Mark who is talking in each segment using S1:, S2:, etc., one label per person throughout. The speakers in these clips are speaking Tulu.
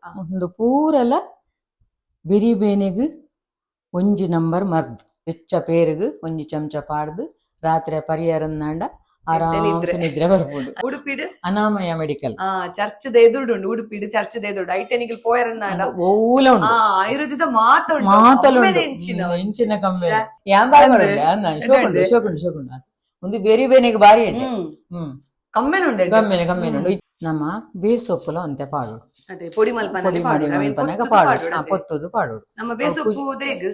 S1: ಉಂದು ಪೂರಲ ಬಿರಿಬೇನೆಗ್ ಒಂಜಿ ನಂಬರ್ ಮರ್ದ್. ಬೆಚ್ಚ ಪೇರುಗು ಒಂಜಿ ಚಮಚ ಪಾಡ್ದು ರಾತ್ರೆ ಪರಿಯರಂದಾಂಡ ಆರಾಮ್ಸೆ
S2: ನಿದ್ರೆ.
S1: ನಿದ್ರೆ ಬರ್ಬೋದು.
S2: ಉಡುಪಿಡ್
S1: ಅನಾಮಯ ಮೆಡಿಕಲ್.
S2: ಆ ಚರ್ಚ್ ದ ಎದುರುಡುಂಡು, ಉಡುಪಿಡ್ ಚರ್ಚ್ ದ ಎದುರುಡು. ಐಟೆ ನಿಗಲ್ ಪೋಯರನ್ನಾಂಡ
S1: ಓಲ
S2: ಆ
S1: ಉಂಡು.
S2: ಆಯುರ್ವೇದ ಮಾತ ಉಂಡು.
S1: ಮಾತಲ
S2: ಅಮ್ಮೆನೆ
S1: ಉಂಡು.
S2: ಎಂಚಿನ
S1: ಎಂಚಿನ ಕಮ್ಮಿ ಯಾನ್ ಬಾರಿ
S2: ಅಂದ್.
S1: ಮಾಡೋದು ಶೋಕುಂಡು ಶೋಕುಂಡು ಶೋಕುಂಡು. ಒಂದು ಬೇರೆ ಬೇನೆಗ್ ಬಾರಿ ಎಡ್ಡೆ.
S2: ಹ್ಮ್
S1: ಹ್ಮ್
S2: ಕಮ್ಮೆನ ಉಂಡು ಎಡ್ಡೆ.
S1: ಗಮ್ಮೆನೆ ಗಮ್ಮೆನೆ ಉಂಡು. ನಮ್ಮ ಬೇಸೊಪ್ಪುಲ ಒಂತೆ ಪಾಡೋಡು.
S2: ಅದೇ ಪೊಡಿ ಮಲ್ಪನ
S1: ಪೊಡಿ ಮಾಡಿ
S2: ಪಾಡೋಡು. ಅವೇನ್
S1: ಮಲ್ಪನಗ
S2: ಪೊತ್ತುದು
S1: ಪಾಡೋಡು.
S2: ಪಾಡೋಡು ಅದೇ.
S1: ಪೊತ್ತುದು ಪಾಡೋಡು.
S2: ನಮ್ಮ ಬೇಸೊಪ್ಪು ದೇಗ್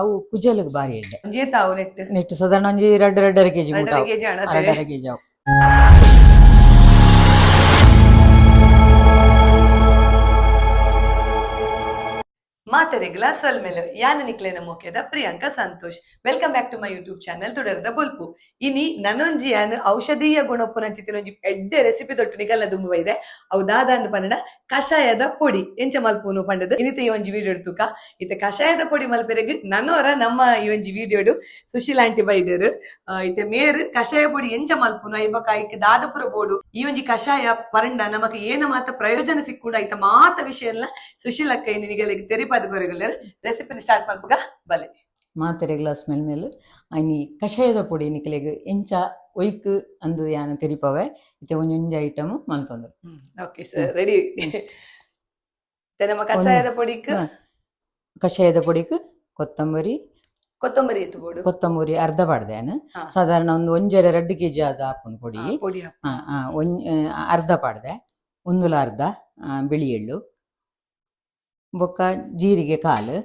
S1: ಅವು ಕುಜಲ್ಗ್ ಬಾರಿ ಎಡ್ಡೆ.
S2: ಒಂಜಿ ಏತಾವು ನೆಟ್?
S1: ನೆಟ್ ಸಾಧಾರಣ ಒಂಜಿ ರಡ್ಡ್ ರಡ್ಡರ ಕೆಜಿ ಮುಟ.
S2: ರಡ್ಡರ ಕೆಜಿ ಅಣ್ಣ, ಅದೇ.
S1: ರಡ್ಡರ ಕೆಜಿ ಅವು.
S2: ಮಾತೆರೆಗ್ಲ ಸೊಲ್ಮೆಲು. ಯಾನ ನಿಕ್ಲೆನ ಮೋಕೆದ Priyanka Santosh. Welcome back to my YouTube channel ತುಡರ್ದ ಬೊಲ್ಪು. ಇನಿ ನನೊಂಜಿ ಯಾನ್ ಔಷಧೀಯ ಗುಣಪುನಂಚಿತ್ತಿನ ಒಂಜಿ ಎಡ್ಡೆ ರೆಸಿಪಿ ತೊಟ್ಟು ನಿಕಲ್ನ ದುಂಬು ಬೈದೆ. ಅವು ದಾದ ಅಂದ್ ಪಂಡ ಕಷಾಯದ ಪೊಡಿ ಎಂಚ ಮಲ್ಪುನು ಪಂಡದು ಇನಿತ ಈ ಒಂಜಿ ವಿಡಿಯೋ ತುಕ. ಇತ್ತೆ ಕಷಾಯದ ಪೊಡಿ ಮಲ್ಪೆರೆಗ್ ನನೊರ ನಮ್ಮ ಈ ಒಂಜಿ ವಿಡಿಯೋಡು ಸುಶೀಲ್ ಆಂಟಿ ಬೈದೆರ್. ಇತ್ತೆ ಮೇರ್ ಕಷಾಯ ಪೊಡಿ ಎಂಚ ಮಲ್ಪುನು, I ಬೊಕ ಐಕ್ ದಾದಪುರ ಬೋಡು, ಈ ಒಂಜಿ ಕಷಾಯ ಪರಂಡ ನಮಕ್ ಏನ ಮಾತ ಪ್ರಯೋಜನ ಸಿಕ್ಕುಂಡು, ಐತ ಮಾತ ವಿಷಯ ಎಲ್ಲ ಸುಶೀಲ್ ಅಕ್ಕ ಇನಿ ನಿಗಲಿಗೆ ತೆರಿಪಾದ ಕೊರಗಲ್ಲೆರ್. ರೆಸಿಪಿನ ಸ್ಟಾರ್ಟ್ ಮಲ್ಪುಗ ಬಲೆ.
S1: ಮಾತೆರೆಗ್ಲ ಸ್ಮೆಲ್ ಮೇಲ್. ಐನಿ ಕಷಾಯದ ಪೊಡಿ ನಿಕಲೆಗ್ ಎಂಚ ಒಯ್ಕ್ ಅಂದು ಯಾನ ತೆರಿಪವೆ. ಇತ್ತೆ ಒಂಜೊಂಜಿ ಐಟಮ್ ಮಲ್ತೊಂದು.
S2: Okay sir, ready. ನಮ್ಮ ಕಷಾಯದ ಪೊಡಿಕ್
S1: ಕಷಾಯದ ಪೊಡಿಕ್ ಕೊತ್ತಂಬರಿ.
S2: ಕೊತ್ತಂಬರಿ ಎತ್ತು ಬೋಡು?
S1: ಕೊತ್ತಂಬರಿ ಅರ್ಧ ಪಾಡ್ದೆ ಯಾನ್. ಸಾಧಾರಣ ಒಂದು ಒಂಜರೆ ರಡ್ಡ್ ಕೆಜಿ ಆದ್ ಆಪುಂಡು ಪೊಡಿ.
S2: ಪೊಡಿ.
S1: ಅರ್ಧ ಪಾಡ್ದೆ, ಒಂದುಲ ಅರ್ಧ ಬಿಳಿ ಎಳ್ಳು, ಬೊಕ್ಕ ಜೀರಿಗೆ ಕಾಲು,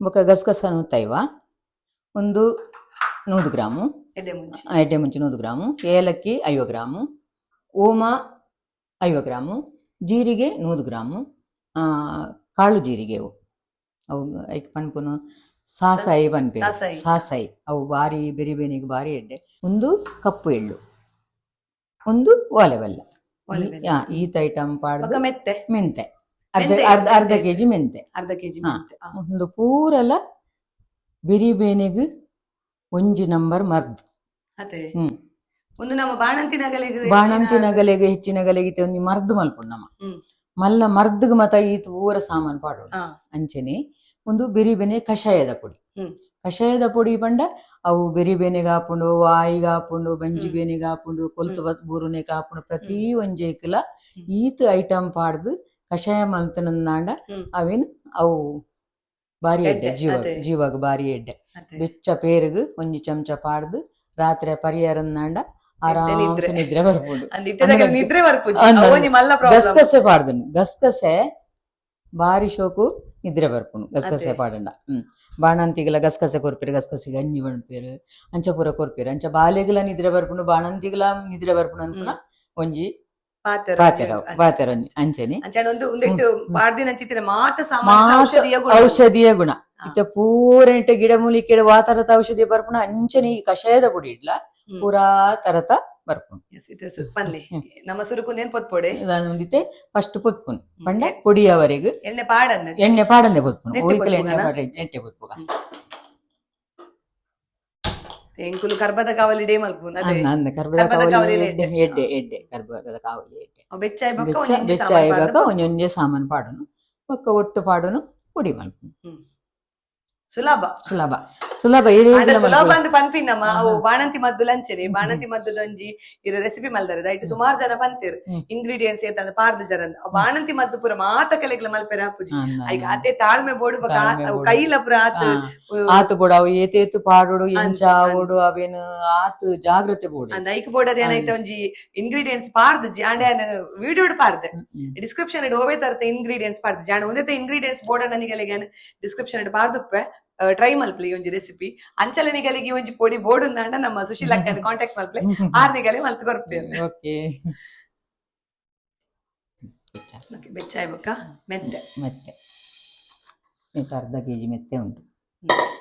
S1: ಬೊಕ್ಕ ಗಸಗಸ ನೂತೈವ, ಒಂದು 100 ಗ್ರಾಮು.
S2: ಎಡೆ ಮುಂಚಿ.
S1: ಎಡ್ಡೆ ಮುಂಚೆ 100 ಗ್ರಾಮು, ಏಲಕ್ಕಿ 50 ಗ್ರಾಮು, ಓಮ 50 ಗ್ರಾಮು, ಜೀರಿಗೆ 100 ಗ್ರಾಮು, ಕಾಳು ಜೀರಿಗೆ. ಅವು ಅವು ಐಕ್ ಪನ್ಪುನು ಸಾಸಾಯಿ ಪನ್ಪೆರ್.
S2: ಸಾಸಾಯಿ.
S1: ಸಾಸಾಯಿ ಅವು ಬಾರಿ ಬೆರಿ ಬೇನಿಗೆ ಬಾರಿ ಎಡ್ಡೆ. ಒಂದು ಕಪ್ಪು ಎಳ್ಳು, ಒಂದು ಓಲೆ ಬೆಲ್ಲ.
S2: ಓಲೆ ಬೆಲ್ಲ.
S1: ಈತ ಐಟಮ್ ಪಾಡ್ದು.
S2: ಬೊಕ್ಕ ಮೆತ್ತೆ.
S1: ಮೆಂತೆ ಅರ್ಧ.
S2: ಮೆಂತೆ.
S1: ಅರ್ಧ ಅರ್ಧ ಕೆಜಿ ಮೆಂತೆ.
S2: ಅರ್ಧ ಕೆಜಿ ಮೆಂತೆ.
S1: ಒಂದು ಪೂರಲ ಬಿರಿ ಬೇನೆಗ್ ಒಂಜಿ ನಂಬರ್ ಮರ್ದ್.
S2: ಅದೇ.
S1: ಹ್ಮ್.
S2: ಒಂದು ನಮ್ಮ ಬಾಣಂತಿನಗಲಿಗೆ.
S1: ಬಾಣಂತಿನಗಲೆಗ್ ಹೆಚ್ಚಿನಗಲೆಗೆ ಇತ್ತೆ ಒಂಜಿ ಮರ್ದ್ ಮಲ್ಪುಂಡು ನಮ. ಮಲ್ಲ ಮರ್ದ್ಗ್ ಮತ ಈತ್ ಪೂರ ಸಾಮಾನ್ ಪಾಡೋಡು. ಅಂಚೆನೆ ಒಂದು ಬಿರಿ ಬೇನೆ ಕಷಾಯದ ಪೊಡಿ. ಕಷಾಯದ ಪೊಡಿ ಪಂಡ ಅವು ಬೆರಿ ಬೇನೆಗ್ ಆಪುಂಡು, ವಾಯಿಗ್ ಆಪುಂಡು, ಬಂಜಿ ಬೇನೆಗ್ ಆಪುಂಡು, ಕೊಲ್ತು ಬೂರುನೆಗ್ ಆಪುಂಡು. ಪ್ರತಿ ಒಂಜೇಕ್ಲ ಈತ್ ಐಟಮ್ ಪಾಡ್ದು ಕಷಾಯ ಮಲ್ತನಂದಾಂಡ ಅವೇನ್ ಅವು ಬಾರಿ ಎಡ್ಡೆ.
S2: ಎಡ್ಡೆ,
S1: ಜೀವ
S2: ಅದೇ.
S1: ಜೀವಗ್ ಬಾರಿ ಎಡ್ಡೆ.
S2: ಅದೇ.
S1: ಬೆಚ್ಚ ಪೇರುಗು ಒಂಜಿ ಚಮಚ ಪಾಡ್ದು ರಾತ್ರೆ ಪರಿಯರಂದಾಂಡ ಆರಾಮ್ಸೆ
S2: ನಿದ್ರೆ.
S1: ನಿದ್ರೆ ಬರ್ಪುಂಡು.
S2: ಅಂದ್ ಇತ್ತೆದಗಲ್ ನಿದ್ರೆ ಬರ್ಪುಜಿ.
S1: ಅಂದ್.
S2: ಅವು ಒಂಜಿ ಮಲ್ಲ ಪ್ರಾಬ್ಲಮ್.
S1: ಗಸಗಸೆ ಪಾಡ್ದುಂಡು. ಗಸಗಸೆ ಬಾರಿ ಶೋಕು, ನಿದ್ರೆ ಬರ್ಪುಂಡು ಗಸಗಸೆ
S2: ಅದೇ.
S1: ಪಾಡಂಡ. ಬಾಣಂತಿಗೆಲ ಗಸಗಸೆ ಕೊರ್ಪೆರ್, ಗಸಗಸೆ ಗಂಜಿ ಪನ್ಪೆರ್, ಅಂಚ ಪೂರ ಕೊರ್ಪೆರ್. ಅಂಚ ಬಾಲೆಗ್ಲ ನಿದ್ರೆ ಬರ್ಪುಂಡು, ಬಾಣಂತಿಗ್ಲ ನಿದ್ರೆ ಬರ್ಪುಂಡು ಅನ್ಪುನ ಒಂಜಿ
S2: ಪಾತೆರ.
S1: ಪಾತೆರ ಪಾತೆರ ಒಂಜಿ ಅಂಚೆನೆ.
S2: ಅಂಚಾಂಡ ಒಂದು ಉಂದೆಟ್ ಪಾಡ್ದಿನಂಚಿತ್ತಿನ ಮಾತ ಸಾಮಾನ್ಯ
S1: ಮಾತ
S2: ಔಷಧೀಯ ಗುಣ.
S1: ಔಷಧೀಯ ಗುಣ. ಇತ್ತೆ ಪೂರ ಇಟ್ಟ ಗಿಡಮೂಲಿಕೆ ವಾ ತರತ ಔಷಧಿ ಬರ್ಪುಂಡು, ಅಂಚನೆ ಈ ಕಷಾಯದ ಪೊಡಿ ಇಡ್ಲ ಪೂರಾ ತರತ ಬರ್ಪುಂಡು.
S2: Yes, ಇತ್ತೆ ಪನ್ಲೆ. ನಮ್ಮ ಸುರುಕುಂದೇನ್ ಪೊತ್ಪೊಡೆ?
S1: ಒಂದಿತ್ತೆ ಫಸ್ಟ್ ಪೊತ್ಪುನು ಪಂಡ ಪೊಡಿಯವರೆಗ್
S2: ಎಣ್ಣೆ ಪಾಡಂದೆ.
S1: ಎಣ್ಣೆ ಪಾಡಂದೆ ಪೊತ್ಪುನು.
S2: ನೆಟ್ಟೆ
S1: ಒಯ್ಕಲ ಎಣ್ಣೆ
S2: ಪೊತ್ಪುಗನಾ?
S1: ಪಾಡ, ನೆಟ್ಟೆ ಪೊತ್ಪುಗ.
S2: ಎಂಕುಲು ಕರ್ಬದ ಕಾವಲಿ ಡೇ ಮಲ್ಪುನು ಅದೇ.
S1: ಅಂದ ಅಂದ ಕರ್ಬದ
S2: ಕರ್ಬದ
S1: ಕಾವಲಿ.
S2: ಕಾವಲಿ
S1: ಎಡ್ಡೆ.
S2: ಎಡ್ಡೆ.
S1: ಎಡ್ಡೆ ಎಡ್ಡೆ, ಕರ್ಬದ ಕಾವಲಿ ಎಡ್ಡೆ.
S2: ಅವು ಬೆಚ್ಚ ಆಯ್ಬೊಕ್ಕ
S1: ಬೆಚ್ಚ
S2: ಒಂಜೊಂಜಿ
S1: ಬೆಚ್ಚ
S2: ಸಾಮಾನ್
S1: ಆಯ್ಬಾಕ
S2: ಪಾಡ್ದ್
S1: ಒಂಜೊಂಜೆ ಸಾಮಾನು ಪಾಡುನು, ಬೊಕ್ಕ ಒಟ್ಟು ಪಾಡುನು, ಪೊಡಿ ಮಲ್ಪುನು.
S2: ಸುಲಭ.
S1: ಸುಲಭ ಸುಲಭ.
S2: ಆಂಡ
S1: ಏರೆಗ್ಲ
S2: ಸುಲಭ
S1: ಮಲ್ಪೊಲಿ.
S2: ಅಂದ್ ಪನ್ಪಿನಮ್ಮ, ಅವು ಬಾಣಂತಿ ಮದ್ದು ಲಂಚನೆ ಬಾಣಂತಿ ಮದ್ದದ ಒಂಜಿ ಇರ ರೆಸಿಪಿ ಮಲ್ದಾರೆ, ಐಟ್ ಸುಮಾರು ಜನ ಪಂತೇರ್ ಇಂಗ್ರೀಡಿಯೆಂಟ್ಸ್ ಏತಂದ್ ಪಾರ್ದ್ ಜರಂದ್. ಅವು ಬಾಣಂತಿ ಮದ್ದು ಪೂರ ಮಾತ ಕಲೆಗ್ಲ ಮಲ್ಪೆರೆ ಆಪುಜಿ.
S1: ಅಂದ್
S2: ಐಕ್
S1: ಅಂದ್.
S2: ಆತೆ ತಾಳ್ಮೆ ಬೋಡು ಬೊಕ್ಕ
S1: ತಾಳ್ಮೆ
S2: ಅವು
S1: ಬೋಡು.
S2: ಕೈಲ ಪೂರ ಆತ್
S1: ಆತು ಬೋಡು. ಅವು ಏತೇತು ಪಾಡೋಡು, ಎಂಚ
S2: ಅಂದ್.
S1: ಆವೋಡು, ಅವೇನು ಆತು ಜಾಗ್ರತೆ ಬೋಡು.
S2: ಅಂದ್, ಐಕ್ ಬೋಡದ ಏನಾಯ್ತ ಒಂಜಿ ಇಂಗ್ರೀಡಿಯೆಂಟ್ಸ್ ಪಾರ್ದ್ ಆಂಡ ವಿಡಿಯೋಡ್ ಪಾರ್ದೆ. ಡಿಸ್ಕ್ರಿಪ್ಷನ್ ಇಡ್ ಓವೇ ತರತ ಇಂಗ್ರೀಡಿಯೆಂಟ್ಸ್ ಪಾರ್ದ್ ಜಾಣ. ಒಂದೇತ ಇಂಗ್ರೀಡಿಯೆಂಟ್ಸ್ ಬೋಡ ನಿಗಲಿಗೆ ಡಿಸ್ಕ್ರಿಪ್ಷನ್ ಇಡ್ ಪಾರ್ದುಪ್ಪೆ. ಟ್ರೈ ಮಲ್ಪ್ಲೆ ಈ ಒಂಜಿ ರೆಸಿಪಿ. ಅಂಚಲೆ ನಿಗಲಿಗೆ ಈ ಒಂಜಿ ಪೊಡಿ ಬೋಡುಂದಾಂಡ ನಮ್ಮ ಸುಶೀಲ್ ಅಕ್ಕನ ಕಾಂಟ್ಯಾಕ್ಟ್ ಮಲ್ಪ್ಲೆ, ಆರ್ ನಿಗಲೆ ಮಲ್ತ್ ಕೊರ್ಪೇರು.
S1: ಓಕೆ.
S2: ಬೆಚ್ಚ ಆಯ್ಬೊಕ್ಕ ಮೆಂತೆ.
S1: ಮೆತ್ತೆ ಮೆತ್ತೆ ಅರ್ಧ ಕೆಜಿ ಮೆತ್ತೆ ಉಂಟು.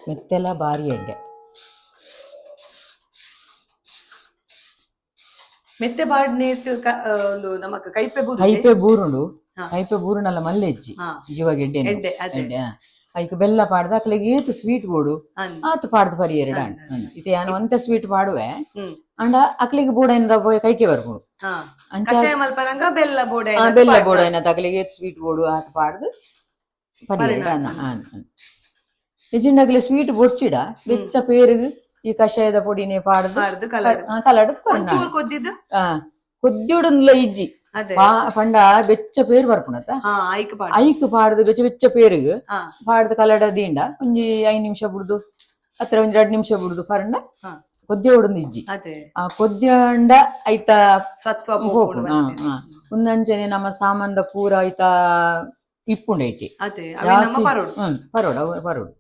S1: ಮೆತ್ತೆಲ್ಲ ಬಾರಿ ಎಡ್ಡೆ.
S2: ಮೆತ್ತೆ ಬಾಡ್ನೇಟ್ ಒಂದು ನಮಕ್ ಕೈಪೆ ಬೂದು.
S1: ಕೈಪೆ ಬೂರುಂಡು. ಕೈಪೆ ಬೂರುನಲ್ಲ ಮಲ್ಲೆಜ್ಜಿ. ಜೀವಾಗ ಎಡ್ಡೆ.
S2: ಎಡ್ಡೆ, ಅದೇ.
S1: ಎಡ್ಡೆ. ಐಕ್ ಬೆಲ್ಲ ಪಾಡ್ದು ಅಕ್ಲೆಗ್ ಏತ್ ಸ್ವೀಟ್ ಬೋಡು ಆತ್ ಪಾಡ್ದು ಪರಿಯೆರಡ. ಇತ್ತೆ ಯಾನ್ ಒಂತೆ ಸ್ವೀಟ್ ಪಾಡುವೆ. ಅಂಡ ಅಕ್ಲೆಗ್ ಬೋಡೈನದ ಪೋಯ್ ಕೈಕೆ ಬರ್ಪುಂಡು. ಅಂಚ
S2: ಕಷಾಯ ಮಲ್ಪನಗ ಬೆಲ್ಲ ಬೋಡ.
S1: ಬೆಲ್ಲ ಬೋಡೈನದ ಅಕ್ಲೆಗ್ ಏತ್ ಸ್ವೀಟ್ ಬೋಡು ಆತ್ ಪಾಡ್ದು ಪರಿಯೆರಡ. ನಿಜಿಂಡ ಅಕ್ಲೆ ಸ್ವೀಟ್ ಬೊಡ್ಚಿಡ ಬೆಚ್ಚ ಪೇರುಗ್ ಈ ಕಷಾಯದ ಪೊಡಿನೇ ಪಾಡ್ದು
S2: ಪಾಡ್ದು ಕಲರ್
S1: ಕಲಡ್.
S2: ಒಂಚೂರು ಕೊದ್ದಿದ್ದು.
S1: ಕೊದ್ದಿಡುಂದ್ಲ ಇಜ್ಜಿ.
S2: ಅದೇ.
S1: ಪಂಡ ಬೆಚ್ಚ ಪೇರು ಬರ್ಪುಣತ.
S2: ಐಕ್ ಪಾಡ್
S1: ಐಕ್ ಪಾಡ್ದು ಬೆಚ್ಚ ಬೆಚ್ಚ ಪೇರುಗ್ ಪಾಡ್ದು ಕಲಡ ದೀಂಡ ಒಂಜಿ 5 ನಿಮಿಷ ಬುಡ್ದು ಅತ್ರ ಒಂಜಿ 2 ನಿಮಿಷ ಬುಡ್ದು ಪರಂಡ ಕೊದ್ದೆ ಉಡುಂದು ಇಜ್ಜಿ.
S2: ಅದೇ.
S1: ಆ ಕೊದ್ಯಂಡ ಐತ
S2: ಸತ್ವ
S1: ಹೋಪುಂಡು. ಉಂದಂಚನೆ ನಮ್ಮ ಸಾಮಾನ್ದ ಪೂರ ಐತ ಇಪ್ಪುಂಡು ಐತಿ.
S2: ಅದೇ, ಅವೆ ನಮ್ಮ ಪರೋಡು.
S1: ಪರೋಡು, ಅವು ಪರೋಡು.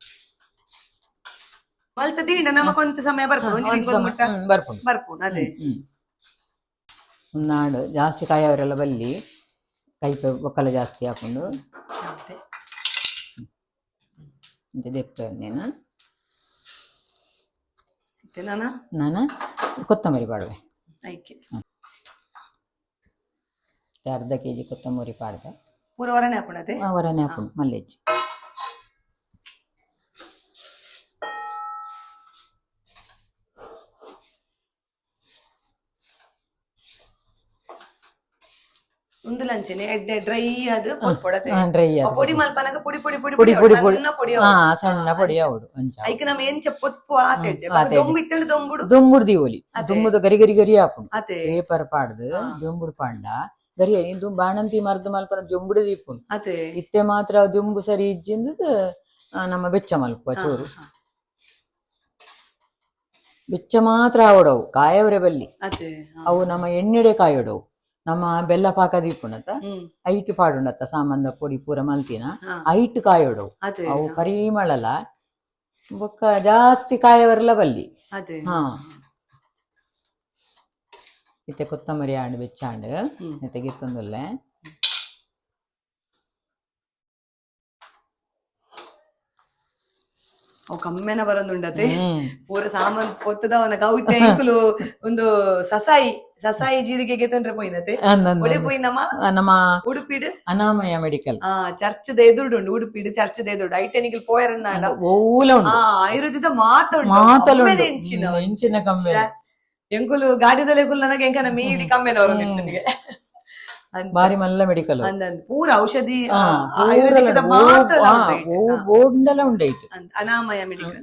S2: ಮಲ್ತ ದೀಂಡ ನಮಕ್ ಒಂತ ಸಮಯ ಬರ್ಪುಂಡು, ಒಂಜಿ ತಿಂಗಳು ಮುಟ್ಟ.
S1: ಬರ್ಪುಂಡು.
S2: ಬರ್ಪುಂಡು, ಅದೇ.
S1: ನಾಡು ಜಾಸ್ತಿ ಕಾಯವರೆಲ್ಲ ಬಲ್ಲಿ ಕೈಪೆ ಒಕ್ಕಲ ಜಾಸ್ತಿ ಹಾಕೊಂಡು.
S2: ಅದೇ.
S1: ಇಂಚ ದೆಪ್ಪೆ ಒಂದೇನ.
S2: ಮತ್ತೆ ನಾನ
S1: ನಾನು ಕೊತ್ತಂಬರಿ ಪಾಡುವೆ.
S2: ಐಕೆ
S1: ಅರ್ಧ ಕೆಜಿ ಕೊತ್ತಂಬರಿ ಪಾಡ್ದೆ.
S2: ಪೂರ ಹೊರನೆ ಹಾಪುಂಡು ಅದೇ.
S1: ಅವರನ್ನೇ ಹಾಕೊಂಡು ಮಲ್ಲೆಜ್ಜಿ.
S2: ಒಂದು ಲಂಚನೆ ಎಡ್ಡೆ ಡ್ರೈ ಅದು ಪೊಡತೆ.
S1: ಡ್ರೈ.
S2: ಆ ಪೊಡಿ ಮಲ್ಪನಗ ಪೊಡಿ ಪೊಡಿ ಪೊಡಿ
S1: ಪೊಡಿ ಪೊಡಿ ಪೊಡಿ.
S2: ಸಣ್ಣ ಪೊಡಿ.
S1: ಸಣ್ಣ ಪೊಡಿ ಅವಡು ಅಂಚ.
S2: ಐಕ್ ನಮ್ಮ ಎಂಚ ಪೊತ್ಪು ಆತೆಡ್ಡೆ ದೊಂಬು ಇತ್ತಂಡು ದೊಂಬುಡು.
S1: ದೊಂಬುಡು ದೀವೊಲಿ, ದುಂಬುದು ಗರಿ ಗರಿ ಗರಿ ಹಾಪುಂಡು.
S2: ಅದೇ.
S1: ಪೇಪರ್ ಪಾಡ್ದು ದೊಂಬುಡು ಪಾಂಡ ಗರಿ ಇದು ಬಾಣಂತಿ ಮರ್ದು ಮಲ್ಪನ ಜೊಂಬುಡು ದೀಪುಂಡು.
S2: ಅದೇ.
S1: ಇತ್ತೆ ಮಾತ್ರ ದುಂಬು ಸರಿ ಇಜ್ಜಿಂದು ನಮ್ಮ ಬೆಚ್ಚ ಮಲ್ಪುವ ಚೂರು ಬೆಚ್ಚ ಮಾತ್ರ ಆವಡವು ಕಾಯವರೆ ಬಲ್ಲಿ.
S2: ಅದೇ.
S1: ಅವು ನಮ್ಮ ಎಣ್ಣೆಡೆ ಕಾಯೋಡವು. ನಮ್ಮ ಬೆಲ್ಲ ಪಾಕ ದೀಪುಂಡತ್ತ ಐಟ್ ಪಾಡುಂಡತ್ತ ಸಾಮಾನ್ದ ಪೊಡಿ ಪೂರ ಮಲ್ತಿನ ಐಟ್ ಕಾಯೋಡವು.
S2: ಅದೇ.
S1: ಅವು ಪರಿಮಳಲ ಬೊಕ್ಕ ಜಾಸ್ತಿ ಕಾಯವರೆಲ್ಲ ಬಲ್ಲಿ.
S2: ಅದೇ.
S1: ಇತ್ತೆ ಕೊತ್ತಂಬರಿ ಆಂಡ್ ಬೆಚ್ಚಾಂಡ್ ಇತ್ತೆ ಗಿತ್ತೊಂದುಲ್ಲೆ.
S2: ಅವು ಕಮ್ಮೆನ ಬರೊಂದುಂಡತೆ. ಪೂರ ಸಾಮಾನ್ ಪೊತ್ತದವನ ಕೌತೆ ಇಂಕುಲು ಒಂದು ಸಸಾಯಿ ಸಸಾಯಿ ಜೀರಿಗೆಗೆ ತೊಂದ್ರೆ ಪೋಯಿನತೆ. ಒಡೆ ಪೋಯಿ ನಮ್ಮ?
S1: ನಮ್ಮ
S2: ಉಡುಪಿಡ್.
S1: ಅನಾಮಯ ಮೆಡಿಕಲ್.
S2: ಆ ಚರ್ಚ್ ದ ಎದುರುಡುಂಡು, ಉಡುಪಿಡ್ ಚರ್ಚ್ ದ ಎದುರುಡು. ಐಟೆನಿಗಲ್ ಪೋಯರನ್ನಾಡ
S1: ಓಲ ಉಂಡು.
S2: ಆಯುರ್ವೇದ ಮಾತ ಉಂಡು.
S1: ಮಾತಲ
S2: ಕಮ್ಮೆನ
S1: ಉಂಡು.
S2: ಎಂಚಿನ
S1: ಎಂಚಿನ ಕಮ್ಮಿ.
S2: ಎಂಕುಲು ಗಾಡಿದಲ್ಲೇ ನನಗೆ ಎಂಕನ ಮೀಡಿ ಕಮ್ಮೆನವರು ನಿಟ್ಟನಿಗೆ.
S1: ಬಾರಿ ಮಲ್ಲ ಮೆಡಿಕಲ್.
S2: ಅಂದಂದ್ ಪೂರ ಔಷಧಿ ಆಯುರ್ವೇದಿಕದ ಮಾತಲ ಉಂಡು ಐಟ್.
S1: ಬೋರ್ಡ್ದೆಲ್ಲ ಉಂಡು ಐಟ್.
S2: ಅಂದ್ ಅನಾಮಯ ಮೆಡಿಕಲ್.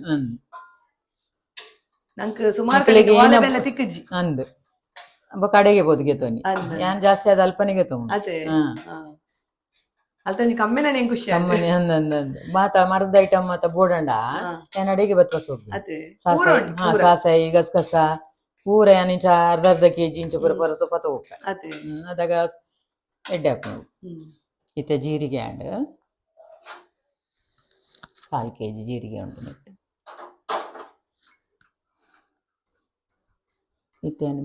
S2: ನಂಕ್ ಸುಮಾರು
S1: ಮಕ್ಕಳಿಗೆ
S2: ಕಡೆಗೆ
S1: ಏನ-
S2: ಬೆಲ್ಲ ತಿಕ್ಕುಜಿ.
S1: ಅಂದ್ ಬೊಕ್ಕ ಕಡೆಗೆ ಬೋದು ಗೆತೋನಿ.
S2: ಅಂದ್.
S1: ಯಾನ್ ಜಾಸ್ತಿ ಆದ ಅಲ್ಪನಿಗೆ ತಗೊಂಡು.
S2: ಅದೇ. ಅಲ್ತಂಜಿ ಕಮ್ಮೆನ ನೆಂಗ್ ಖುಷಿ ಆಂಡ್.
S1: ಕಮ್ಮನೆ ಅಂದ್ ಅಂದ್ ಅಂದ್ ಮಾತ ಮರದ ಐಟಮ್ ಮಾತ ಬೋಡಂಡ ಯಾನ್ ಅಡಿಗೆ ಬತ್ವ ಸೋಪು
S2: ಅದೇ ಪೂರ
S1: ಸಾಸಾಯಿ.
S2: ಉಂಡು, ಪೂರ.
S1: ಸಾಸಾಯಿ ಗಸಗಸ ಪೂರ ಯಾನ್ ಇಂಚ ಅರ್ಧ ಅರ್ಧ ಕೆಜಿ ಇಂಚ ಪೂರ ಪೂರ ಪತ ಹೋಗ್ತ.
S2: ಅದೇ.
S1: ಅದಾಗ ಎಡ್ಡೆ ಆಪುಂಡು. ಇತ್ತೆ ಜೀರಿಗೆ and 1/4 KG ಜೀರಿಗೆ ಉಂಟು ನೆಟ್. ಇತ್ತೆ ಯಾನ್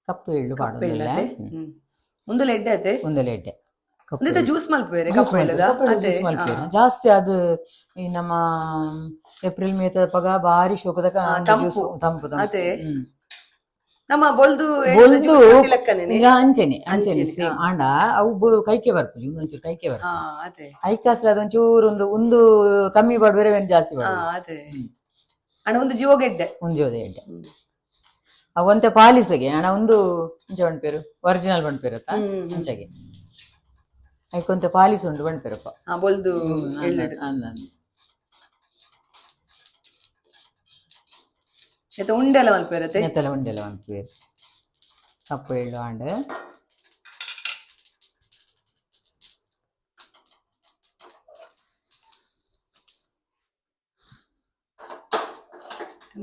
S1: ಕಪ್ಪು ಎಳ್ಳು ಪಾಡೊಂದುಲ್ಲೆ.
S2: ಉಂದುಲ ಎಡ್ಡೆ ಅತೆ.
S1: ಉಂದೆಲ ಎಡ್ಡೆ ಕಪ್ಪು.
S2: ಉಂದೆತ ಜ್ಯೂಸ್ ಮಲ್ಪುವೆರೆ
S1: ಜ್ಯೂಸ್
S2: ಕಪ್ಪು ಎಳ್ಳುದ.
S1: ಮಲ್ಪುವೆರ್. ಕಪ್ಪು ಎಳ್ಳು
S2: ಅದೇ.
S1: ಜ್ಯೂಸ್ ಮಲ್ಪುವೆರ್. ಜಾಸ್ತಿ ಅದು ಈ ನಮ್ಮ ಏಪ್ರಿಲ್ ಮೇ ಪಗ ಬಾರಿ ಶೋಕದ
S2: ತಂಪು.
S1: ಜ್ಯೂಸ್, ತಂಪು ತಂಪು.
S2: ಅದೇ. ನಮ್ಮ ಬೊಲ್ದು ಎಳ್ಳುದ
S1: ಬೊಲ್ದು
S2: ಜ್ಯೂಸ್ ಮಲ್ತಿ ಲೆಕ್ಕನೇನೆ.
S1: ಈಗ ಅಂಚೆನೆ ಅಂಚೆನೆ ಸೇಮ್. ಆಂಡ ಅವು ಕೈಕೆ ಬರ್ಪುಜಿ, ಒಂಚೂರು ಕೈಕೆ ಬರ್ಪುಜಿ.
S2: ಅದೇ.
S1: ಐಕಾಸ್ಲ ಅದೊಂಚೂರು ಒಂದು ಒಂದು ಕಮ್ಮಿ ಪಾಡ್ಬೇರೆ ಒಂದು ಜಾಸ್ತಿ ಪಾಡ್ಬೇರೆ.
S2: ಅದೇ ಅಣ್ಣ, ಒಂದು ಜೀವಗೆಡ್ಡೆ.
S1: ಒಂಜಿ ಎಡ್ಡೆ. ಅವು ಒಂತೆ ಪಾಲಿಸಗೆ ಅಣ್ಣ ಒಂದು ಇಂಚ ಪನ್ಪೇರು ಒರಿಜಿನಲ್ ಪನ್ಪೇರು ಅತ್ತ ಅಂಚಗೆ ಐಕೊಂತೆ ಪಾಲಿಸ್ ಉಂಡು ಪನ್ಪೇರಪ್ಪ.
S2: ಬೊಲ್ದು ಎಳ್ಳುಡು.
S1: ಅಂದ್ ಅಂದ್.
S2: ಎತ್ತ ಉಂಡೆಲ್ಲ ಮಲ್ಪುವೆರತೆ.
S1: ನೆತ್ತಲ ಉಂಡೆಲ್ಲ ಪನ್ಪೇರು. ಕಪ್ಪು ಎಳ್ಳು ಆಂಡ್.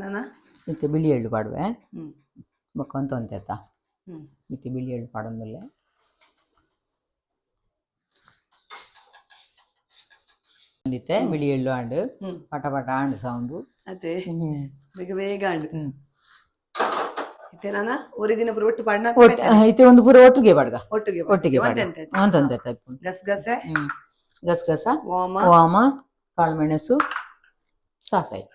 S2: ನಾನ
S1: ಇತ್ತೆ ಬಿಳಿ ಎಳ್ಳು ಪಾಡುವೆ. ಬೊಕ್ಕ ಒಂತ ಒಂತೆ ಅತ್ತ. ಇತ್ತೆ ಬಿಳಿ ಎಳ್ಳು ಪಾಡೊಂದುಲ್ಲೆ. ಇತ್ತೆ ಬಿಳಿ ಎಳ್ಳು ಆಂಡ್. ಪಟ ಪಟ ಆಂಡ್ ಸೌಂಡು.
S2: ಅದೇ, ಬೇಗ ಬೇಗ ಆಂಡ್. ಇತ್ತೆ ನಾನ ಒರಿ ದಿನ ಪೂರ ಒಟ್ಟು ಪಾಡ್ನ.
S1: ಇತ್ತೆ ಒಂದು ಪೂರ ಒಟ್ಟಿಗೆ ಪಾಡ್ಗ.
S2: ಒಟ್ಟಿಗೆ.
S1: ಒಟ್ಟಿಗೆ ಪಾಡ್ಗ.
S2: ಒಂತೆಂತ?
S1: ಒಂತೊಂತೆ.
S2: ಗಸಗಸೆ.
S1: ಗಸಗಸ.
S2: ವಾಮ.
S1: ವಾಮ, ಕಾಳುಮೆಣಸು, ಸಾಸಾಯಿ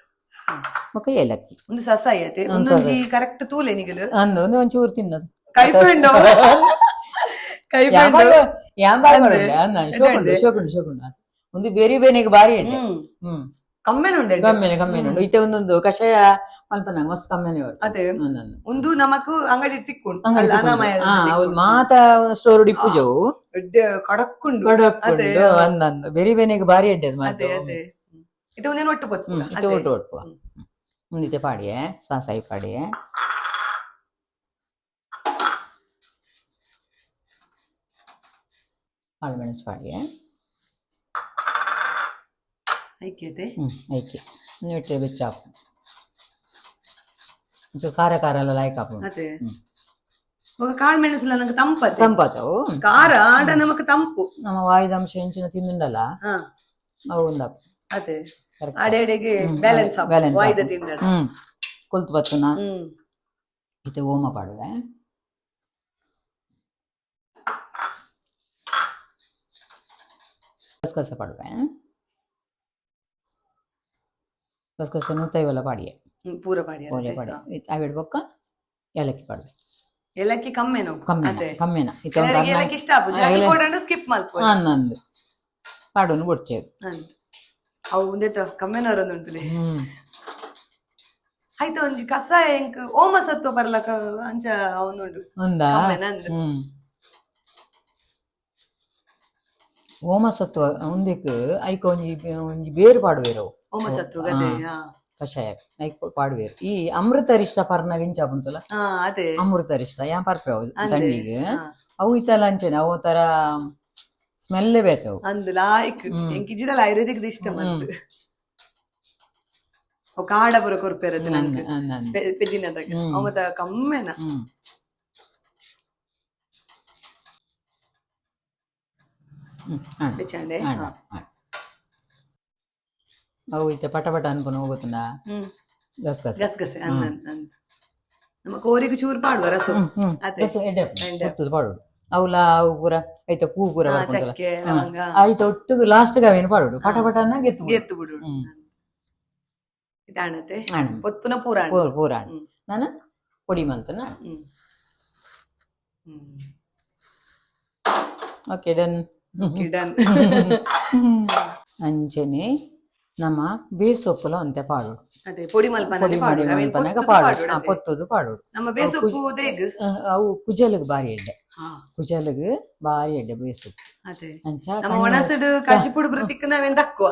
S1: ಬೊಕ್ಕ ಏಲಕ್ಕಿ.
S2: ಒಂದು ಸಸಾಯಿ ಅತೆ, ಒಂದೊಂಜಿ ಕರೆಕ್ಟ್ ತೂಲೆ ನಿಗಲು.
S1: ಅಂದು ಒಂದು ಒಂಚೂರು ತಿನ್ನೋದು.
S2: ಕೈಪೆ ಉಂಡು, ಕೈಪೆ ಉಂಡು.
S1: ಯಾಂಬಾಲ್.
S2: ಅಂದೆ.
S1: ಶೋಕುಂಡು ಶೋಕುಂಡು ಶೋಕುಂಡು. ಒಂದು ಬೇರೆ ಬೇನೆಗೆ ಬಾರಿ ಎಡ್ಡೆ.
S2: ಹ್ಮ್.
S1: ಹ್ಮ್.
S2: ಕಮ್ಮೆನ ಉಂಡೆ.
S1: ಕಮ್ಮೆನೆ ಕಮ್ಮೆನೆ ಉಂಡು. ಇತ್ತೆ ಒಂದೊಂದು ಕಷಾಯ ಮಲ್ಪನಾಗ ಮಸ್ತ್ ಕಮ್ಮೆನೆ ಬರ್ತದೆ.
S2: ಅದೇ.
S1: ಒಂದೊಂದು.
S2: ಒಂದು ನಮಕ್ ಅಂಗಡಿ ತಿಕ್ಕುಂಡು
S1: ಅಂಗಡಿ
S2: ಅಲ್ಲ,
S1: ತಿಕ್ಕುಂಡು.
S2: ಅನಾಮಯ
S1: ಹೌದು, ಮಾತ ಸ್ಟೋರ್ ಇಪ್ಪುಜವು.
S2: ಎಡ್ಡೆ ಕಡಕ್ಕುಂಡು.
S1: ಕಡಕ್
S2: ಅದೇ.
S1: ಉಂಡು, ಒಂದೊಂದು ಬೇರೆ ಬೇನೆಗೆ ಬಾರಿ ಎಡ್ಡೆ ಅದು
S2: ಅದೇ.
S1: ಮಾತ್ರ.
S2: ಅದೇ, ಇದು ಒಂದೇನು ಒಟ್ಟು ಪೊತ್ತು.
S1: ಇತ್ತೆ ಒಟ್ಟು ಒಟ್ಟು ಮುಂದಿತ್ತೆ ಪಾಡಿಯೆ ಸಾಸಾಯಿ ಪಾಡಿಯೆ. ಕಾಳುಮೆಣಸು ಪಾಡಿಯೆ.
S2: ಐಕ್ಯತೆ.
S1: ಐಕೆ ಇಟ್ಟೆ ಬೆಚ್ಚ ಹಾಕು. ಒಂಚೂರು ಖಾರ ಖಾರ ಎಲ್ಲ ಲಾಯ್ಕ್ ಹಾಕು.
S2: ಅದೇ, ఒక ಕಾಳು ಮೆಣಸುಲ ನಂಗೆ ತಂಪತ್ತೆ.
S1: ತಂಪಾತವು.
S2: ಖಾರ ಆಂಡ ನಮಕ್ ತಂಪು.
S1: ನಮ್ಮ ವಾಯುದಂಶ ಹೆಂಚಿನ ತಿಂದುಂಡಲ್ಲ, ಅವು ಒಂದಪ್ಪ.
S2: ಅದೇ.
S1: Correct.
S2: ಅಡೆ ಅಡೆಗೆ ಬ್ಯಾಲೆನ್ಸ್
S1: ಬ್ಯಾಲೆನ್ಸ್.
S2: ವಾಯ್ದ ತಿಂದ.
S1: ಕೊಲ್ತು ಬತ್ತುನ. ಇತ್ತೆ ಓಮ ಪಾಡುವೆ. ಗಸಗಸೆ ಪಾಡುವೆ. ಗಸಗಸೆ ನೂತೈವಲ್ಲ ಪಾಡಿಯೆ.
S2: ಪೂರ ಪಾಡಿ.
S1: ಪೂರ ಪಾಡಿ ಅವೆಡ್ ಬೊಕ್ಕ ಏಲಕ್ಕಿ ಪಾಡುವೆ.
S2: ಏಲಕ್ಕಿ ಕಮ್ಮೆನು.
S1: ಕಮ್ಮೆನ.
S2: ಅದೇ.
S1: ಕಮ್ಮೆನ ಇತ್ತೆ ಒಂದು
S2: ಕೆಲವರಿಗೆ
S1: ಅರ್ನ-
S2: ಏಲಕ್ಕಿ ಇಷ್ಟ ಆಪುಜಿ. ಸ್ಕಿಪ್ ಮಲ್ಪು.
S1: ಅನ್ನಂದು ಪಾಡುನು ಬೊಡ್ಚೇವು.
S2: ಅಂದ್ ಅವು ಉಂದೆತ ಕಮ್ಮೆನವರೊಂದು ಉಂಟುಲೆ. ಆಯ್ತು, ಒಂಜಿ ಕಸಾಯ ಎಂಕ್ ಓಮ ಸತ್ವ ಬರ್ಲಕ ಅಂಚ ಅವನುಂಡು.
S1: ఉందా?
S2: ಕಮ್ಮೆನ ಅಂದ್.
S1: ಓಮ ಸತ್ವ ಉಂದೆಕ್ ಐಕ ಒಂಜಿ ಒಂಜಿ ಬೇರು ಪಾಡುವೆರು ಅವು.
S2: ಓಮ ಸತ್ವ ಗದೆ.
S1: ಕಷಾಯ ಐಕ್ ಪಾಡುವೆರು. ಈ ಅಮೃತರಿಷ್ಟ ಪರ್ನಾಗ ಇಂಚ ಉಂಟಲ್ಲ.
S2: ಹಾ ಅದೇ.
S1: ಅಮೃತರಿಷ್ಟ ಯಾನ್ ಪರ್ಪೆ ಅವು
S2: ಅಂದೆ.
S1: ತಂಡಿಗ್. ಅವು ಇತ್ತಲ್ಲ ಅಂಚೆನೆ ಅವು ತರ ಸ್ಮೆಲ್ಲೇ ಬೇತವು.
S2: ಅಂದ್ ಲಾಯ್ಕ್ ಎಂಕ್ ಇಜ್ಜಿಡಲ ಆಯುರ್ವೇದಿಕ್ ಇಷ್ಟ ಮಂತ್. ಅವು ಕಾಡ ಬರ ಕೊರ್ಪೆರದು ನಂಗೆ.
S1: ಅಂದ್ ಅಂದ್.
S2: ಪೆದ್ದಿನದಾಗ ಅವು ಮತ್ತ ಕಮ್ಮೆನ.
S1: ಹ್ಮ್ ಹ್ಮ್ ಆಂಡ್.
S2: ಬೆಚ್ಚಾಂಡೆ.
S1: ಆಂಡ್, ಆಂಡ್. ಅವು ಇತ್ತೆ ಪಟ ಪಟ ಅನ್ಕೊಂಡು ಹೋಗುತ್ತಂದ. ಗಸಗಸೆ.
S2: ಗಸಗಸೆ ಅಂದ್ ಅಂದ್ ಅಂದ್. ನಮ್ಮ ಕೋರಿಗೆ ಚೂರು ಪಾಡುವ ರಸ. ಅದೇ.
S1: ಗಸ ಎಡ್ಡೆ.
S2: ಎಡ್ಡೆ.
S1: ಗೊತ್ತದು ಪಾಡೋಡು. ಅವಲ ಅವು ಪೂರ ಐತ ಪೂ ಪೂರ ಬರ್ಪುಂಡಲ್ಲ.
S2: ಚಕ್ಕೆ ಲವಂಗ.
S1: ಆಯ್ತು, ಒಟ್ಟಿಗೆ ಲಾಸ್ಟ್ ಅವೇನು ಪಾಡೋಡು, ಪಟ ಪಟ ಗೆತ್ತು ಬಿಡು.
S2: ಎತ್ತು ಬಿಡು. ಇದಾಣತೆ.
S1: ಆಂಡ್.
S2: ಪೊತ್ತುನ ಪೂರ ಆಂಡ್.
S1: ಪೂರ ಪೂರ ಆಂಡ್. ನಾನು ಪೊಡಿ ಮಲ್ತನ.
S2: ಹ್ಮ್ ಹ್ಮ್
S1: ಓಕೆ, ಡನ್.
S2: ಡನ್.
S1: ಅಂಚನೆ ನಮ್ಮ ಬೇಸೊಪ್ಪುಲ ಒಂತೆ ಪಾಡೋಡು.
S2: ಅದೇ, ಪೊಡಿ ಮಲ್ಪನ.
S1: ಪೊಡಿ ಮಾಡಿ ಮಲ್ಪನಾಗ ಪಾಡೋಡು, ಪೊತ್ತುದು ಪಾಡೋಡು.
S2: ನಮ್ಮ ಬೇಸೊಪ್ಪು ದೇಗ್.
S1: ಅವು ಕುಜಲಗ್ ಬಾರಿ ಎಡ್ಡೆ. ಕುಜಲಗ್ ಬಾರಿ ಎಡ್ಡೆ ಬೇಸೊಪ್ಪು.
S2: ಅದೇ.
S1: ಅಂಚ
S2: ನಮ್ಮ ಒಣಸುಡು ಕಜ್ಜಿಪುಡು ಬೃತಿಕ್ ನಾವೇನ್ ದಕ್ಕುವ.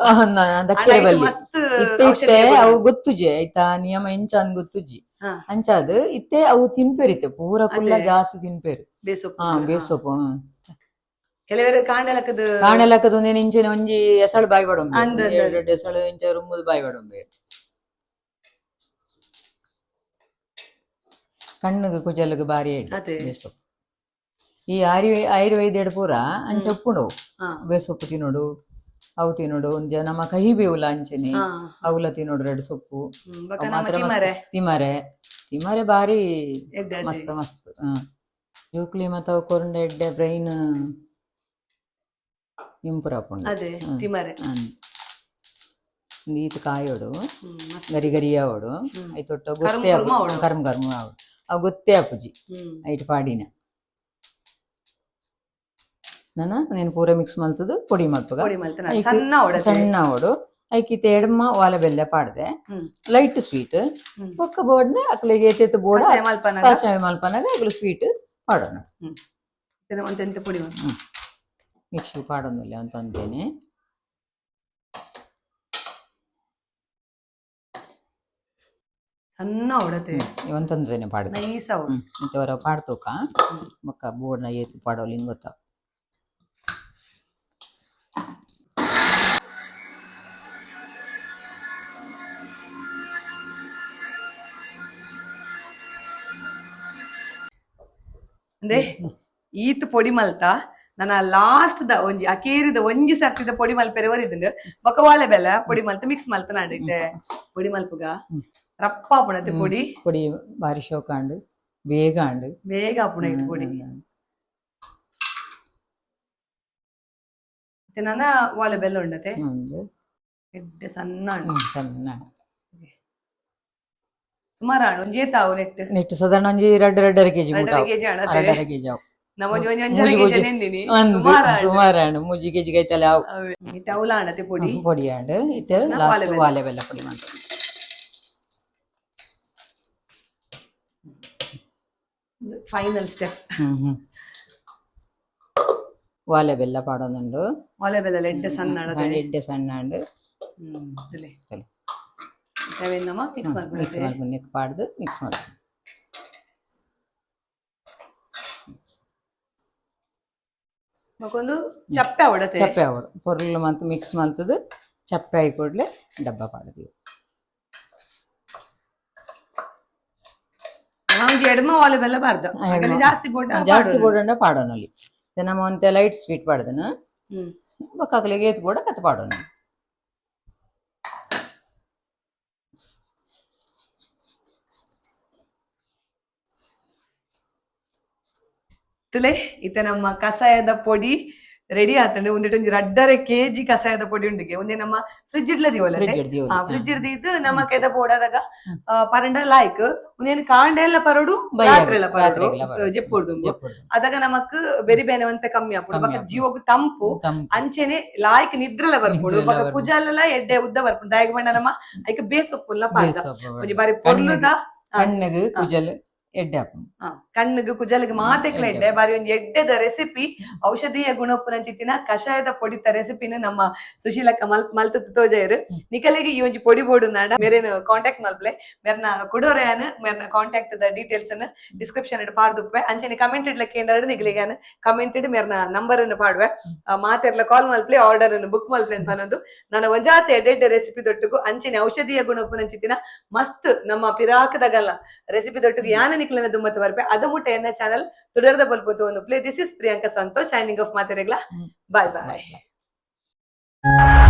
S1: ದಕ್ಕೆರೆ
S2: ಆಂಡ
S1: ಬಲ್ಲಿ.
S2: ಮಸ್ತ್
S1: ಇತ್ತೆ ಇತ್ತೆ
S2: ಔಷಧೀಯ.
S1: ಅವು ಗೊತ್ತುಜೆ ಆಯ್ತಾ, ನಿಯಮ ಎಂಚ ಅಂದ್ ಗೊತ್ತುಜಿ. ಅಂಚಾದ್ ಇತ್ತೆ ಅವು ತಿನ್ಪೇರು, ಇತ್ತೆ ಪೂರ ಕುಲ್ಲ ಜಾಸ್ತಿ ತಿನ್ಪೇರು.
S2: ಬೇಸೊಪ್ಪು.
S1: ಬೇಸೊಪ್ಪು.
S2: ಕೆಲವರು ಕಾಂಡಲಕ್ಕದ.
S1: ಕಾಣಲಕ್ಕದ ಒಂದೇನು ಇಂಚಿನ ಒಂಜಿ ಎಸಳು ಬಾಯಿ ಬಡೊಂಬೆ.
S2: ಅಂದ್ ಅಂದ್.
S1: ಎರಡು ಎಸಳು ಇಂಚ ರುಮ್ಮುದು ಬಾಯಿ ಬಡೊಂಬೆ. ಕಣ್ಣುಗ್ ಕುಜಲುಗ್ ಬಾರಿ ಎಡ್ಡೆ ಬೇಸೊಪ್ಪು. ಈ ಆಯುರ್ವೇದ ಪೂರ ಅಂಚ ಉಪ್ಪುಂಡು. ಬೇಸೊಪ್ಪು ತಿನ್ನೋಡು, ಅವು ತಿನ್ನೋಡು. ಒಂಜ ನಮ್ಮ ಕಹಿ ಬೇವುಲ ಅಂಚನೆ. ಅವುಲ ತಿನ್ನೋಡು, ಎರಡು ಸೊಪ್ಪು.
S2: ಬೊಕ
S1: ಅವು
S2: ನಮ್ಮ
S1: ಮಾತ್ರ ಮಸ್ತ್.
S2: ತಿಮರೆ.
S1: ತಿಮರೆ, ತಿಮರೆ ಬಾರಿ.
S2: ಎಡ್ಡೆ ಅದೇ.
S1: ಮಸ್ತ್ ಮಸ್ತ್. ಜೋಕ್ಲಿ ಮತ್ತ ಅವು ಕೊರಂಡ ಎಡ್ಡೆ, ಬ್ರೈನ್ ಇಂಪ್ರೂವ್ ಆಪುಂಡು.
S2: ಅದೇ, ತಿಮರೆ.
S1: ಈತ್ ಕಾಯೋಡು.
S2: ಮಸ್ತ್.
S1: ಗರಿ ಗರಿ ಆವಡು. ಐತೊಟ್ಟ ಗೊತ್ತೇ
S2: ಕರ್ಮ್ ಆವಡು.
S1: ಕರ್ಮ ಕರ್ಮ ಆವಡು. ಅವು ಗೊತ್ತೇ ಆಪುಜಿ. ಐಟ್ ಪಾಡಿನ ನನ నేను ಪೂರ ಮಿಕ್ಸ್ ಮಲ್ತದು ಪೊಡಿ ಮಲ್ಪುಗ.
S2: ಪೊಡಿ ಮಲ್ತನ.
S1: ಐಕ್
S2: ಸಣ್ಣ ಆವಡು ಅದೇ.
S1: ಸಣ್ಣ ಆವಡು. ಐಕ್ ಇತ್ತೆ ಎಡ್ಮ ವಾಲ ಬೆಲ್ಲ ಪಾಡ್ದೆ. Light sweet. ಬೊಕ್ಕ ಬೋಡ್ನ ಅಕ್ಲೆಗೆ ಏತೇತ್ ಬೋಡ.
S2: ಕಷಾಯ ಮಲ್ಪನಗ.
S1: ಕಷಾಯ ಮಲ್ಪನಗ ಅಕ್ಲು ಸ್ವೀಟ್ ಪಾಡೋಣ.
S2: ಇದನ್ನ ಒಂತೆಂತ ಪೊಡಿ ಮಲ್ಪ.
S1: ಮಿಕ್ಸಿ ಪಾಡೊಂದಿಲ್ಲ ಅಂತ ಅಂತೇನೆ.
S2: ಸಣ್ಣ ಆವಡತೆ.
S1: ಒಂತಂದೇನೆ ಪಾಡ್ದೆ.
S2: ನೈಸ್ ಆವಡು.
S1: ಇಂಥವರ ಪಾಡ್ತೋಕ ಬೊಕ್ಕ ಬೋರ್ಡ್ನ ಏತ್ ಪಾಡೋಲಿ ಗೊತ್ತ.
S2: ಅಂದ್ರೆ ಈತ್ ಪೊಡಿ ಮಲ್ತ ನನ್ನ ಲಾಸ್ಟ್ ದ ಒಂಜಿ ಅಕೇರಿದ ಒಂಜಿ ಸರ್ತಿದ ಪೊಡಿ ಮಲ್ಪೆರೆ ಒರಿದುಂಡು. ಬೊಕ ವಾಲೆ ಬೆಲ್ಲ ಪೊಡಿ ಮಲ್ತ ಮಿಕ್ಸ್ ಮಲ್ತ ನಾಡೈತೆ. ಪೊಡಿ ಮಲ್ಪುಗ ರಪ್ಪ ಆಪುಣತೆ ಪೊಡಿ.
S1: ಪೊಡಿ ಬಾರಿ ಶೋಕ ಆಂಡ್, ಬೇಗ ಆಂಡ್.
S2: ಬೇಗ ಆಪುಣ ಇಟ್ಟು ಪೊಡಿ. ಮತ್ತೆ ನನ್ನ ವಾಲೆ ಬೆಲ್ಲ ಉಂಡತೆ.
S1: ಒಂದು
S2: ಎಡ್ಡೆ ಸಣ್ಣ ಉಂಡು.
S1: ಸಣ್ಣ.
S2: ಸುಮಾರು ಹಣ್ಣು ಒಂಜಿ ಏತಾವು ನೆಟ್?
S1: ನೆಟ್ ಸಾಧಾರಣ ಒಂಜಿ ರಡ್ಡ್ ರಡ್ಡರ ಕೆಜಿ.
S2: ರಡ್ಡರ ಕೆಜಿ ಹಣ್ಣು ಅದೇ.
S1: ರಡ್ಡರ ಕೆಜಿ ಅವು.
S2: ನಮ್ಮ ಒಂಜಿ ಒಂಜಿ ಒಂಜರೆ
S1: ಮೂಜಿ
S2: ಕೆಜಿ
S1: ಕೆಜಿ.
S2: ನೆಂದಿನಿ
S1: ಅಂದ್
S2: ಸುಮಾರು
S1: ಸುಮಾರಾಂಡ್ 3 ಕೆಜಿ ಕೈತಲೆ ಅವು.
S2: ಇತ್ತೆ ಅವ್ಲ ಆಂಡತೆ ಪೊಡಿ.
S1: ಪೊಡಿ ಆಂಡ್. ಇತ್ತೆ
S2: ನಾ
S1: ಲಾಸ್ಟ್
S2: ವಾಲೆ ಬೆಲ್ಲ.
S1: ವಾಲೆ ಬೆಲ್ಲ ಪೊಡಿ ಮಾಡ್ತೇವೆ.
S2: Final step.
S1: ಹ್ಮ್ ಹ್ಮ್ ವಾಲೆ ಬೆಲ್ಲ ಪಾಡೊಂದುಂಡು.
S2: ವಾಲೆ ಬೆಲ್ಲ ಎಡ್ಡೆ ಸಣ್ಣ ಆಡತೆ.
S1: ಎಡ್ಡೆ ಸಣ್ಣ ಆಂಡ್.
S2: ತುಲೆ.
S1: ತುಲೆ.
S2: ಅವೇನ್ ನಮ್ಮ ಮಿಕ್ಸ್
S1: ಮಿಕ್ಸ್
S2: ಮಲ್ಪುನತೆ.
S1: ಮಲ್ಪುನ ಪಾಡ್ದು ಮಿಕ್ಸ್ ಮಾಡು.
S2: ಬೊಕೊಂದು ಚಪ್ಪೆ ಅವಡತೆ.
S1: ಚಪ್ಪೆ ಆವಡು, ಪೊರ್ಲು ಮಂತ್ ಮಿಕ್ಸ್ ಮಲ್ತದು ಚಪ್ಪೆ ಆಯಿ ಕೂಡ್ಲೆ ಡಬ್ಬ ಪಾಡ್ದು.
S2: ಒಂಜಿ ಎಡ್ಮ ವಾಲೆ ಬೆಲ್ಲ ಬಾರ್ದ ಅಗಲೆ ಜಾಸ್ತಿ ಬೋಡ.
S1: ಜಾಸ್ತಿ ಬೋಡಂಡ ಪಾಡೋನಲ್ಲಿ. ನಮ್ಮ ಒಂತೆ ಲೈಟ್ ಸ್ವೀಟ್ ಪಾಡ್ದನ. ಬೊಕ್ಕ ಅಕಲೆಗ್ ಏತ್ ಬೋಡ ಅತ್ ಪಾಡೋಣ.
S2: ತುಲೆ, ಇತ್ತೆ ನಮ್ಮ ಕಷಾಯದ ಪೊಡಿ ರೆಡಿ ಆತಂಡು. ಒಂದಿಟ್ಟು ಒಂಜಿ 2.5 ಕೆಜಿ ಕಷಾಯದ ಪೊಡಿ ಉಂಡಿಗೆ. ಒಂದೇ ನಮ್ಮ ಫ್ರಿಜ್ ಇಡ್ಲ ದೀವಲ್ಲ.
S1: ಫ್ರಿಜ್ ಇಡ್ದೀವೊಲಿ.
S2: ಫ್ರಿಜ್ ಇಡ್ದಿದ್ದು ನಮ್ಮ ಕೈದ ಪೋಡಾದಾಗ ಪರಂಡ ಲಾಯ್ಕ್ ಒಂದೇನು ಕಾಂಡ ಎಲ್ಲ ಪರಡು, ರಾತ್ರಿ ಎಲ್ಲ ಪರಡು.
S1: ರಾತ್ರೆಗೆಲ್ಲ ಪರಡು.
S2: ಜೆಪ್ಪೊಡ್ದು.
S1: ಜೆಪ್ಪೊಡ್ದು.
S2: ಅದಾಗ ನಮಕ್ ಬೆರಿ ಬೇನೆ ಒಂತೆ ಕಮ್ಮಿ ಆಪುಂಡು.
S1: ಕಮ್ಮಿ
S2: ಬೊಕ್ಕ
S1: ಆಪುಂಡು.
S2: ಜೀವಗ್ ತಂಪು.
S1: ತಂಪು.
S2: ಅಂಚೆನೆ ಲಾಯ್ಕ್ ನಿದ್ರೆಲ ಬರ್ಪುಂಡು.
S1: ನಿದ್ರೆಲ
S2: ಬೊಕ್ಕ
S1: ಬರ್ಪುಂಡು.
S2: ಕುಜಾಲೆಲ ಎಡ್ಡೆ ಉದ್ದ ಬರ್ಪುಂಡು. ದಾಯೆಗ್ ಪಂಡ ನಮ್ಮ ಐಕ್ ಬೇಸೊಪ್ಪುಲ್ಲ ಪಾಡ್ದ.
S1: ಬೇಸೊಪ್ಪು
S2: ಒಂಜಿ ಬಾರಿ ಪೊರ್ಲುದ
S1: ಕಣ್ಣಗ್ ಕುಜಲ್ ಎಡ್ಡೆ ಆಪುಂಡು.
S2: ಕಣ್ಣಿಗೆ ಕುಜಲ್ಗೆ ಮಾತೆಕ್ಲ ಎಡ್ಡೆ. ಬಾರಿ ಒಂಜಿ ಎಡ್ಡೆದ ರೆಸಿಪಿ, ಔಷಧೀಯ ಗುಣಪುನಂಚಿತ್ತಿನ ಕಷಾಯದ ಪೊಡಿತ ರೆಸಿಪಿನ ನಮ್ಮ ಸುಶೀಲಕ್ಕ ಮಲ್ ಮಲ್ತದ್ ತೋಜಾಯರು. ನಿಕಲೆಗೆ ಈ ಒಂಜಿ ಪೊಡಿ ಬೋಡು ನಾಡ ಮೇರೇನು ಕಾಂಟ್ಯಾಕ್ಟ್ ಮಲ್ಪ್ಲೆ. ಮೇರ್ನ ಕುಡೋರೆಯಾನ ಮೇರ್ನ contact the details ಅನ್ನು ಡಿಸ್ಕ್ರಿಪ್ಷನ್ ಇಡ್ ಪಾಡ್ದುಪ್ಪೆ. ಅಂಚನೆ ಕಮೆಂಟ್ ಇಡ್ಲಕ್ಕೆ ಏನಾದ್ರು ನಿಗಲಿಗೆ ಕಮೆಂಟ್ ಇಡ್ ಮೇರ್ನ ನಂಬರ್ ಅನ್ನು ಪಾಡುವೆ. ಮಾತೆರ್ಲ ಕಾಲ್ ಮಲ್ಪ್ಲೆ, ಆರ್ಡರ್ ಅನ್ನು ಬುಕ್ ಮಲ್ಪ್ಲೆ ಅಂತ ಅನ್ನೋದು. ನನ್ನ ಒಂಜಾತ ಎಡ್ಡೆಡ್ಡೆ ರೆಸಿಪಿ ದೊಟ್ಟುಗು ಅಂಚನೆ ಔಷಧೀಯ ಗುಣಪುನಂಚಿತ್ತಿನ ಮಸ್ತ್ ನಮ್ಮ ಪಿರಾಕದಗಲ್ಲ ರೆಸಿಪಿ ದೊಟ್ಟುಗು ಯಾನ ನಿಕ್ಲನ ದುಮ್ಮತ್ತು ಬರ್ಪೆ. ಅದು ಮುಟ್ಟ ಎನ್ನ ಚಾನಲ್ ತುಡರ್ದ ಬಲ್ಪೊತ್ತು ಒಂದು play. This is Priyanka Santosh signing off. ಮಾತೆರೆಗ್ಲ bye bye.
S1: Bye.